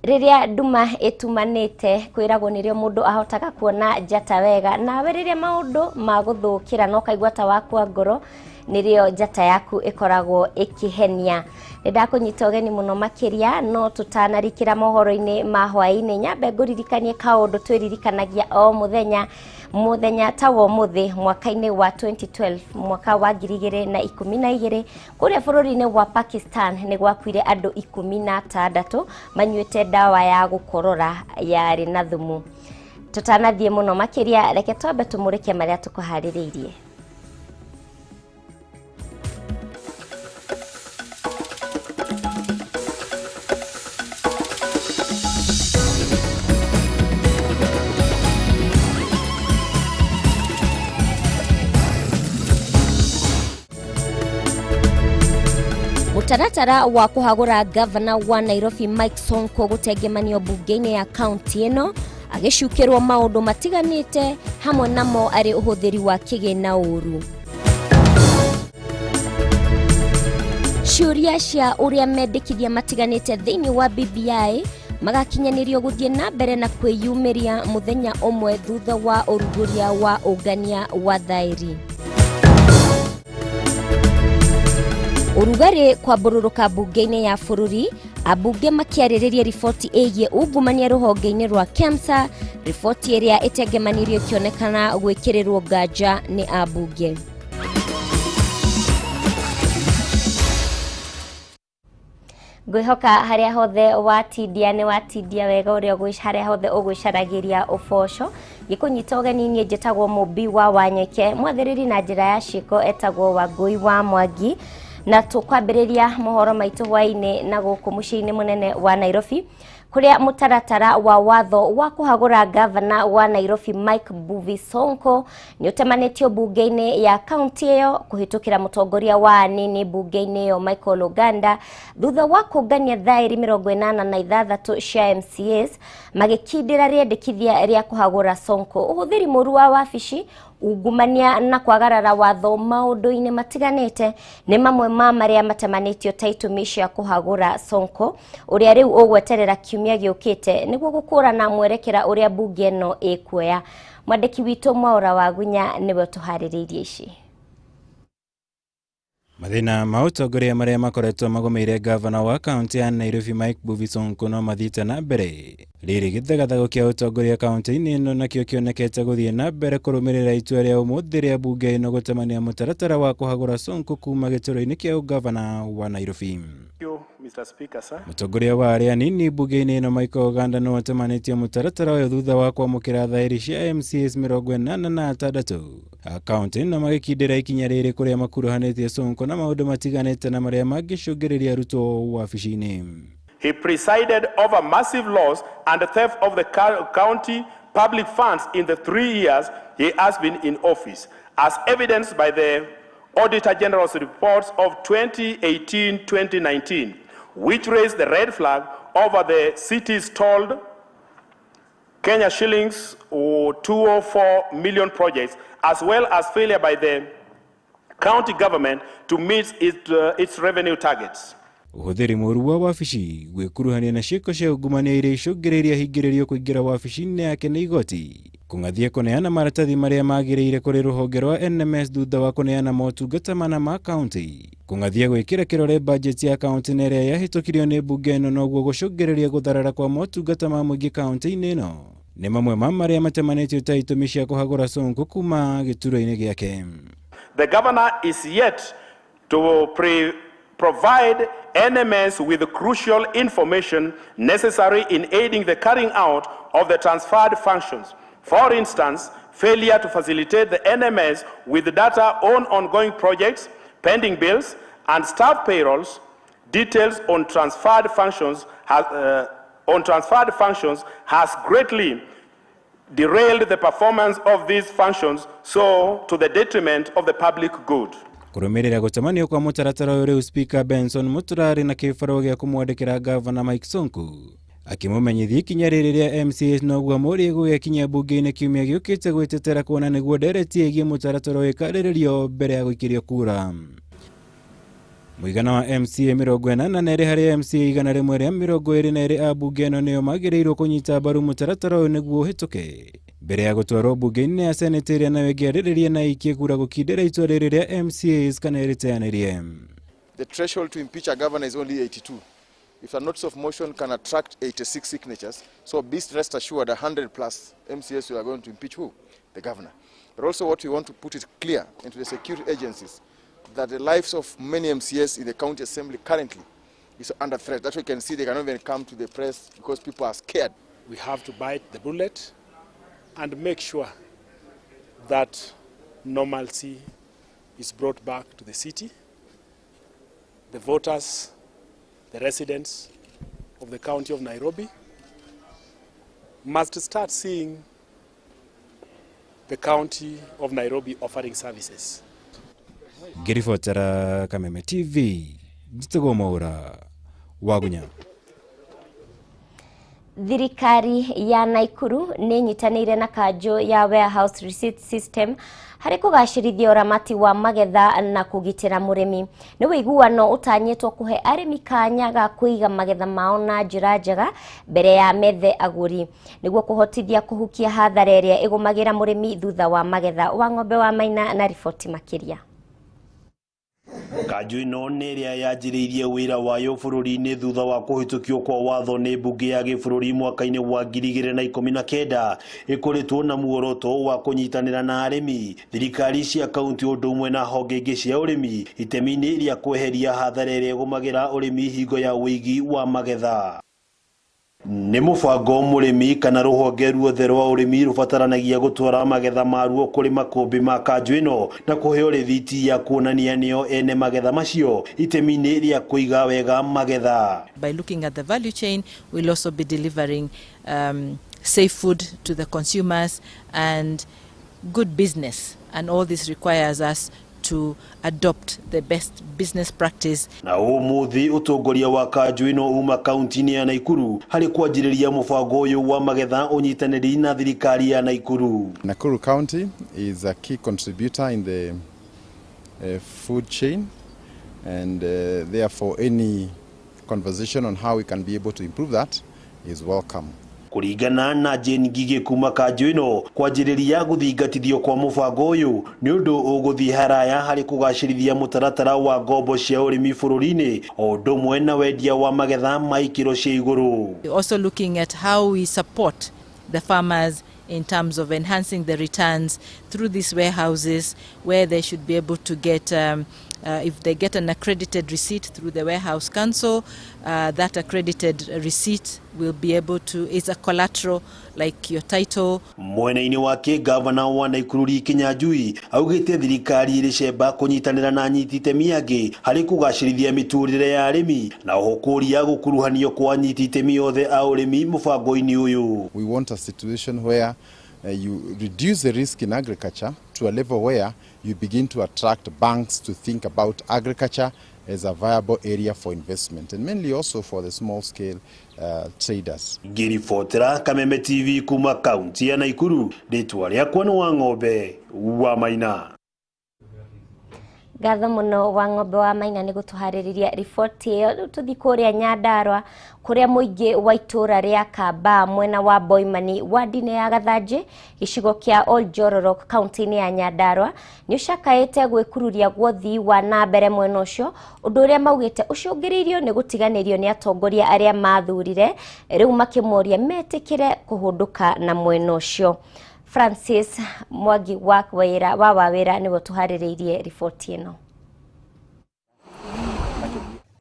Rĩrĩa nduma ĩtumanĩte kwĩragwo nĩrĩo mũndũ ahotaga kuona njata wega, nawe rĩrĩa maũndũ magũthũkĩra na ũkaigua ta wakua ngoro nĩrĩo njata yaku ĩkoragwo ĩkĩhenia. Nĩndakũnyita ũgeni mũno makĩria, no tũtanarikĩra mohoro-inĩ ma hwaĩ-inĩ nyambe ngũririkanie kaũndũ twĩririkanagia o mũthenya mũthenya ta wa ũmũthĩ mwaka-inĩ wa 2012 mwaka wa 2012 kũrĩa bũrũri-inĩ wa Pakistan nĩ gwakuire andũ 16 manyuĩte ndawa ya gũkorora yarĩ na thumu. Tũtanathiĩ mũno makĩria, reke twambe tũmũrĩke marĩa tũkũharĩrĩirie. Mũtaratara wa kũhagũra gavana wa Nairobi Mike Sonko gũtengemanio mbunge-inĩ ya kaunti ĩno agĩcukĩrwo maũndũ matiganĩte hamwe namo arĩ ũhũthĩri wa kĩgĩna ũru. Ciũria cia ũrĩa mendekithia matiganĩte thĩinĩ wa BBI magakinyanĩrio gũthiĩ na mbere na kwĩyumĩria mũthenya ũmwe thutha wa ũrugũria wa ũngania wa thaĩri. Ũrugarĩ kwambũrũrũka mbunge-inĩ ya bũrũri, ambunge makĩarĩrĩria riboti ĩgiĩ ungumania rũhonge-inĩ rwa KEMSA, riboti ĩrĩa ĩtengemanirio ĩkĩonekana gwĩkĩrĩrwo nganja nĩ ambunge. Ngwĩhoka harĩa hothe watindia nĩ watindia wega ũrĩa harĩa hothe ũgwĩcaragĩria ũboco. Gĩkũnyita ũgeni niĩ njĩtagwo Mũmbi wa Wanyeke, mwathĩrĩri na njĩra ya ciĩko etagwo Wangũi wa Mwangi, na tũkwambĩrĩria mohoro maitũ hwaĩ-inĩ na gũkũ mũciĩ-inĩ mũnene wa Nairobi kũrĩa mũtaratara wa watho wa kũhagũra gavana wa Nairobi Mike Mbuvi Sonko nĩ ũtemanĩtio mbunge-inĩ ya kaunti ĩyo kũhĩtũkĩra mũtongoria wa anini mbunge-inĩ ĩyo Michael Oganda thutha wa kũngania thaĩri 86 cia MCAs magĩkindĩra rĩendekithia rĩa kũhagũra Sonko. Ũhũthĩri mũru wa wabici, ungumania na kwagarara watho maũndũ-inĩ matiganĩte nĩ mamwe ma marĩa matemanĩtio ta itũmi cia kũhagũra Sonko ũrĩa rĩu ũgweterera kiumia gĩũkĩte nĩguo gũkũrana mwerekera ũrĩa mbunge ĩno ĩkuoya. Mwandĩki witũ Mwaũra wa Gunya nĩwe ũtũharĩrĩirie ici. Mathĩna ma ũtongoria marĩa makoretwo magũmĩire gavana wa kaunti ya Nairobi Mike Mbuvi Sonko no mathiĩte na mbere. Rĩrĩ gĩthagathago kĩa ũtongoria kaunti-inĩ ĩno nakĩo kĩonekete gũthiĩ na mbere kũrũmĩrĩra itua rĩa ũmũthĩ rĩa mbunge ĩno gũtemania mũtaratara wa kũhagũra Sonko kuma gĩturwa-inĩ kĩa ũgavana wa Nairobi. Mũtongoria wa arĩa anini mbunge-inĩ ĩno Michael Oganda nĩwe ũtemanĩtie mũtaratara ũyũ thutha wa kwamũkĩra thaĩri cia MCAs 86 kaunti ĩno magĩkindĩra ikinya rĩrĩ kũrĩa makuruhanĩtie Sonko na maũndũ matiganĩte na marĩa mangĩcũngĩrĩria arutwo wabici-inĩ. He presided over massive loss and theft of the county public funds in the 3 years he has been in office, as evidenced by the Auditor General's reports of 2018-2019, which raised the red flag over the city's stalled Kenya shillings 204 million projects, as well as failure by the county government to meet its revenue targets. Ũhũthĩri mũru wa wabici gwĩkuruhania na ciĩko cia ungumania iria icũngĩrĩirie ahingĩrĩrio kũingĩra wabici-inĩ yake nĩ igoti kũng'athia kũneana maratathi marĩa magĩrĩire kũrĩ rũhonge rwa NMS thutha wa kũneana motungata mana ma kaunti kũng'athia gwĩkĩra kĩrore bajeti ya kaunti na ĩrĩa yahĩtũkirio nĩ mbunge ĩno noguo gũcũngĩrĩria gũtharara kwa motungata ma mũingĩ kaunti-inĩ ĩno nĩ mamwe ma marĩa matemanĩtio ta itũmi cia kũhagũra Sonko kuma gĩturwa-inĩ gĩake. The governor is yet to provide NMS with crucial information necessary in aiding the carrying out of the transferred functions. For instance, failure to facilitate the NMS with data on ongoing projects, pending bills, and staff payrolls. Details on transferred functions has greatly derailed the performance of these functions, so to the detriment of the public good. Kũrũmĩrĩra gũtemanio kwa mũtaratara ũyũ rĩu Speaker Benson Muturari na kĩbarũa gĩa kũmwandĩkĩra Gavana Mike Sonko akĩmũmenyithia ikinya rĩrĩ rĩa MCAs noguo amũrie gũgĩkinya mbunge-inĩ kiumia gĩũkĩte gwĩtetera kuona nĩguo ndereti ĩgiĩ mũtaratara ũyũ ĩkarĩrĩrio mbere ya gũikĩrio kura. Mũigana wa MCA 82 harĩ MCA 122 a mbunge ĩno nĩo magĩrĩirwo kũnyita mbaru mũtaratara ũyũ nĩguo ũhĩtũke mbere ya gũtwarwo mbunge-inĩ ya Senate ĩrĩa nayo ĩngĩarĩrĩria na ĩikie kura gũkindĩra itua rĩrĩ rĩa MCAs kana ĩrĩteanĩrie. The threshold to impeach a governor is only 82. If a notice of motion can attract 86 signatures, so be rest assured 100 plus MCAs are going to impeach who? The governor. But also what we want to put it clear into the security agencies that the lives of many MCAs in the county assembly currently is under threat. That we can see they cannot even come to the press because people are scared. We have to bite the bullet and make sure that normalcy is brought back to the city. The voters, the residents of the county of Nairobi must start seeing the county of Nairobi offering services. Ngĩribotera Kameme TV, njĩtagwo Mwaũra Wagunya. Thirikari ya Naikuru nĩ ĩnyitanĩire na kanjũ ya Warehouse Receipt System harĩ kũgacĩrithia ũramati wa magetha na kũgitĩra mũrĩmi. Nĩ ũiguano ũtanyĩtwo kũhe arĩmi kanya ga kũiga magetha mao na njĩra njega mbere ya methe agũri, nĩguo kũhotithia kũhukia hathara ĩrĩa ĩgũmagĩra mũrĩmi thutha wa magetha. Wa Ng'ombe wa Maina na riboti makĩria. Kanjũ ĩno nĩ ĩrĩa yanjĩrĩirie wĩra wayo bũrũri-inĩ thutha wa kũhĩtũkio kwa watho nĩ mbunge ya gĩbũrũri mwaka-inĩ wa 2019, ĩkoretwo na muoroto wa kũnyitanĩra na arĩmi, thirikari cia kaunti ũndũ ũmwe na honge ingĩ cia ũrĩmi itemi-inĩ rĩa kweheria hathara ĩrĩa ĩgũmagĩra ũrĩmi hingo ya ũigi wa magetha. Nĩ mũbango mũrĩmi kana rũhonge ruothe rwa ũrĩmi rũbataranagia gũtwara magetha maruo kũrĩ makũmbĩ ma kanjũ ĩno na kũheo rĩthiti ya kuonania nĩo ene magetha macio itemi-inĩ rĩa kũiga wega magetha. By looking at the value chain, we'll also be delivering safe food to the consumers and good business, and all this requires us to adopt the best business practice. Na ũmũthĩ ũtongoria wa kanjũ ĩno uma kaunti-inĩ ya Naikuru harĩ kwanjĩrĩria mũbango ũyũ wa magetha ũnyitanĩri na thirikari ya Naikuru. Nakuru County is a key contributor in the food chain, and therefore any conversation on how we can be able to improve that is welcome. Kũringana na Jane Ngigĩ kuma kanjũ ĩno, kwanjĩrĩria gũthingatithio kwa mũbango ũyũ nĩ ũndũ ũgũthiĩ haraya harĩ kũgacĩrithia mũtaratara wa ngombo cia ũrĩmi bũrũri-inĩ o ũndũ ũmwe na wendia wa magetha ma ikĩro cia igũrũ. We're also looking at how we support the farmers in terms of enhancing the returns through these warehouses, where they should be able to get, if they get an accredited receipt through the warehouse council, that accredited receipt will be able to, is a collateral like your title. Mwena-inĩ wake gavana wa Naikuru Lee Kinyanjui augĩte thirikari ĩrĩ cemba kũnyitanĩra na anyiti itemi angĩ harĩ kũgacĩrithia mĩtũrĩre ya arĩmi na oho kũria gũkuruhanio kwa anyiti itemi othe a ũrĩmi mũbango-inĩ ũyũ. We want a situation where you reduce the risk in agriculture to a level where you begin to attract banks to think about agriculture as a viable area for investment, and mainly also for the small scale traders. Ngĩribotera Kameme TV kuma kaunti ya Naikuru, rĩtwa rĩakwa nĩ wa Ng'ombe wa Maina. Ngatho mũno wa Ng'ombe wa Maina nĩ gũtũharĩrĩria riboti ĩyo. Rĩu tũthiĩ kũrĩa Nyandarua kũrĩa mũingĩ wa itũũra rĩa Kamba mwena wa Boimani wadi-inĩ ya Gathanjĩ gĩcigo kĩa Oljororok kaunti-inĩ ya Nyandarua nĩ ũcakaĩte gwĩkururia gwa ũthii wa na mbere mwena ũcio, ũndũ ũrĩa maugĩte ũcũngĩrĩirio nĩ gũtiganĩrio nĩ atongoria arĩa mathurire, rĩu makĩmoria metĩkĩre kũhũndũka na mwena ũcio. Francis Mwangi wa Wawĩra nĩwe ũtũharĩrĩirie riboti ĩno.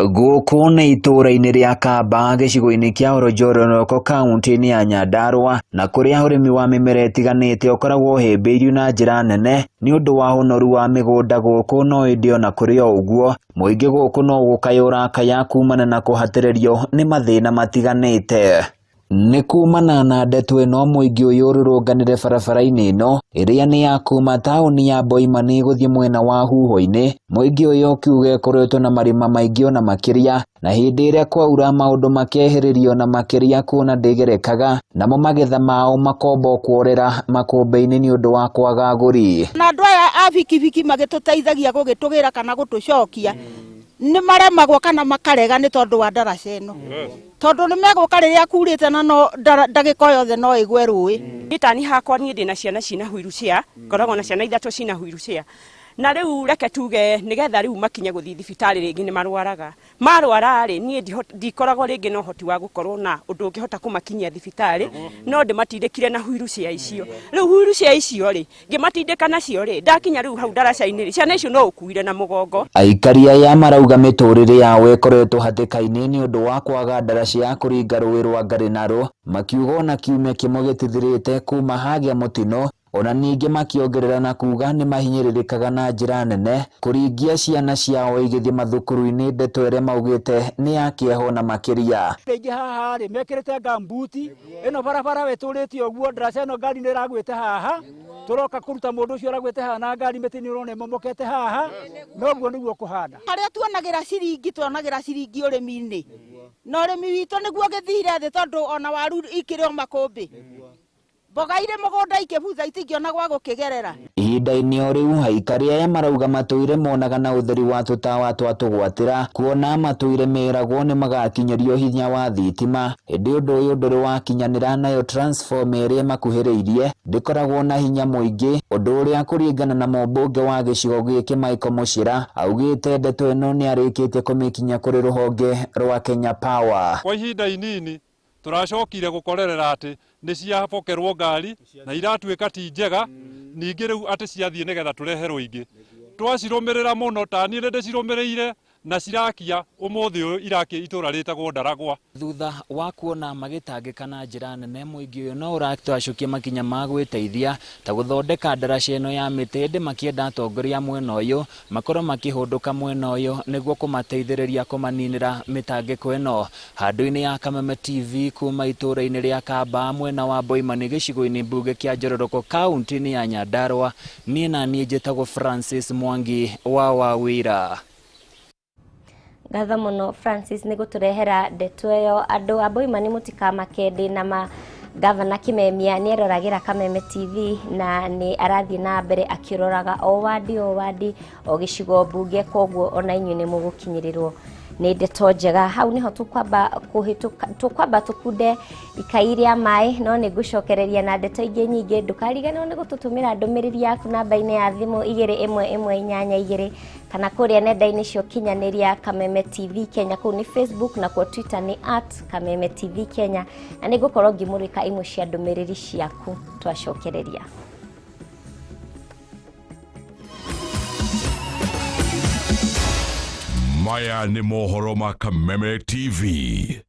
Gũkũ nĩ itũũra-inĩ rĩa Kamba gĩcigo-inĩ kĩa Oronjororoko kaunti-inĩ ya Nyandarua, na kũrĩa ũrĩmi wa mĩmera ĩtiganĩte ũkoragwo ũhĩmbĩirio na njĩra nene nĩ ũndũ wa ũnoru wa mĩgũnda gũkũ. No ĩndĩ ona kũrĩ o ũguo, mũingĩ gũkũ no gũkaya ũrakaya kumana na kũhatĩrĩrio nĩ mathĩna matiganĩte. Nĩ kumana na ndeto ĩno mũingĩ ũyũ ũrũrũnganire barabara-inĩ ĩno ĩrĩa nĩ ya kuma taũni ya Boimani gũthiĩ mwena wa Huho-inĩ. Mũingĩ ũyũ ũkiuga ĩkoretwo na marima maingĩ ona makĩria, na hĩndĩ ĩrĩa kwaura maũndũ makehĩrĩrio na makĩria kuona ndĩgerekaga, namo magetha mao makombo kuorera makũmbĩ-inĩ nĩ ũndũ wa kwaga agũri. Na andũ aya a bikibiki magĩtũteithagia gũgĩtũgĩra kana gũtũcokia. Nĩ maremagwo kana makarega nĩ tondũ wa ndaraca ĩno, tondũ nĩ megũka rĩrĩa kurĩte na no ndagĩka o yothe no ĩgwe rũĩ. Itani hakwa niĩ ndĩna ciana cina wheelchair, ngoragwo na ciana 3 cina wheelchair, na rĩu reke tuge nĩgetha rĩu makinye gũthiĩ thibitarĩ rĩngĩ nĩ marwaraga. Marwara rĩ, niĩ ndikoragwo rĩngĩ na ũhoti wa gũkorwo na ũndũ ũngĩhota kũmakinyia thibitarĩ, no ndĩmatindĩkire na wheelchair icio. Rĩu wheelchair icio rĩ, ngĩmatindĩka nacio rĩ, ndakinya rĩu hau ndaraca-inĩ rĩ, ciana icio no ũkuire na mũgongo. Aikari aya marauga mĩtũrĩre yao ĩkoretwo hatĩka-inĩ nĩ ũndũ wa kwaga ndaraca ya kũringa rũĩ rwa Ngarinarũ, makiuga ona kiumia kĩmwe gĩtithirĩte kuma hagĩa mũtino. Ona ningĩ makĩongerera na kuga nĩ mahinyĩrĩrĩkaga na njĩra nene kũringia ciana ciao igĩthiĩ mathukuru-inĩ, ndeto ĩrĩa maugĩte nĩ ya kĩeha ona makĩria. Rĩngĩ haha rĩ mekĩrĩte ngambuti ĩno barabara wĩtũrĩte ũguo, ndaraca ĩno ngari nĩ ĩragwĩte haha, tũroka kũruta mũndũ ũcio ũragwĩte haha na ngari mĩtĩ nĩ ũrona ĩmomokete haha, noguo nĩguo kũhana. Harĩa tuonagĩra ciringi, tuonagĩra ciringi ũrĩmi-inĩ, na ũrĩmi witũ nĩguo gĩthire thĩ, tondũ ona waru ikĩrĩ o makũmbĩ, mboga irĩ mũgũnda ikĩbutha itingĩona gwa gũkĩgerera. Ihinda-inĩ o rĩu aikari aya marauga matũire monaga na ũtheri wa tũtawa twa tũgwatĩra, kuona matũire meragwo nĩ magakinyĩrio hinya wa thitima, ĩndĩ ũndũ ũyũ ndũrĩ wakinyanĩra, nayo transformer ĩrĩa ĩmakuhĩrĩirie ndĩkoragwo na hinya mũingĩ, ũndũ ũrĩa kũringana na mũmbunge wa gĩcigo gĩkĩ Michael Mũcira augĩte ndeto ĩno nĩ arĩkĩtie kũmĩkinya kũrĩ rũhonge rwa Kenya Power. Kwa ihinda inini turacokire gukorerera ati ni ciabokerwo ngari na iratuika ti njega, ningĩ rĩu atĩ ciathiĩ nĩgetha tũreherwo ingĩ. Twacirumirira muno ta niĩ ndĩcirumirĩire na cirakia ũmũthĩ ũyũ irakia itũra rĩtagwo Ndaragwa. Thutha wa kuona magĩtangĩka na njĩra nene, mũingĩ ũyũ no ũratacũkia makinya ma gwĩteithia ta gũthondeka ndaraca ĩno ya mĩtĩ, ĩndĩ makĩenda atongoria mwena ũyũ makorwo makĩhũndũka mwena ũyũ nĩguo kũmateithĩrĩria kũmaninĩra mĩtangĩko ĩno. Handũ-inĩ ya Kameme TV kuma itũra-inĩ rĩa Kamba mwena wa Boimani gĩcigo-inĩ mbunge kĩa Njororoko kaunti-inĩ ya Nyandarua, niĩ na niĩ njĩtagwo Francis Mwangi wa Wawira. Ngatho mũno Francis nĩ gũtũrehera ndeto ĩyo. Andũ a Boimani mũtikamake, ndĩ na ma Gavana Kimemia nĩ eroragĩra Kameme TV na nĩ arathiĩ na mbere akĩroraga o wadi o wadi o gĩcigo mbunge, koguo ona inyuĩ nĩ mũgũkinyĩrĩrwo nĩ ndeto njega. Hau nĩho tũkwamba kũhĩtũka, tũkwamba tũkunde ikai rĩa maĩ, no nĩ ngũcokereria na ndeto ingĩ nyingĩ. Ndũkariganĩrwo nĩ gũtũtũmĩra ndũmĩrĩri yaku namba-inĩ ya thimũ 21182 kana kũrĩa nenda-inĩ cia ũkinyanĩria Kameme TV Kenya, kũu nĩ Facebook na kuo Twitter nĩ @Kameme TV Kenya, na nĩ ngũkorwo ngĩmũrĩka imwe cia ndũmĩrĩri ciaku twacokereria. Maya nĩ mohoro ma Kameme TV.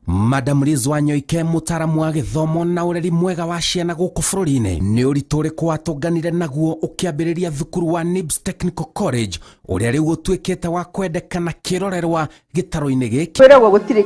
Madam Liz Wanyoike, mũtaaramu wa gĩthomo na ũreri mwega wa ciana gũkũ bũrũri-inĩ, nĩ ũritũ ũrĩkũ watũnganire naguo ũkĩambĩrĩria thukuru wa NIBS Technical College ũrĩa rĩu ũtuĩkĩte wa kwendekana kĩrorerwa gĩtaro-inĩ gĩkĩ? Kwĩragwo gũtirĩ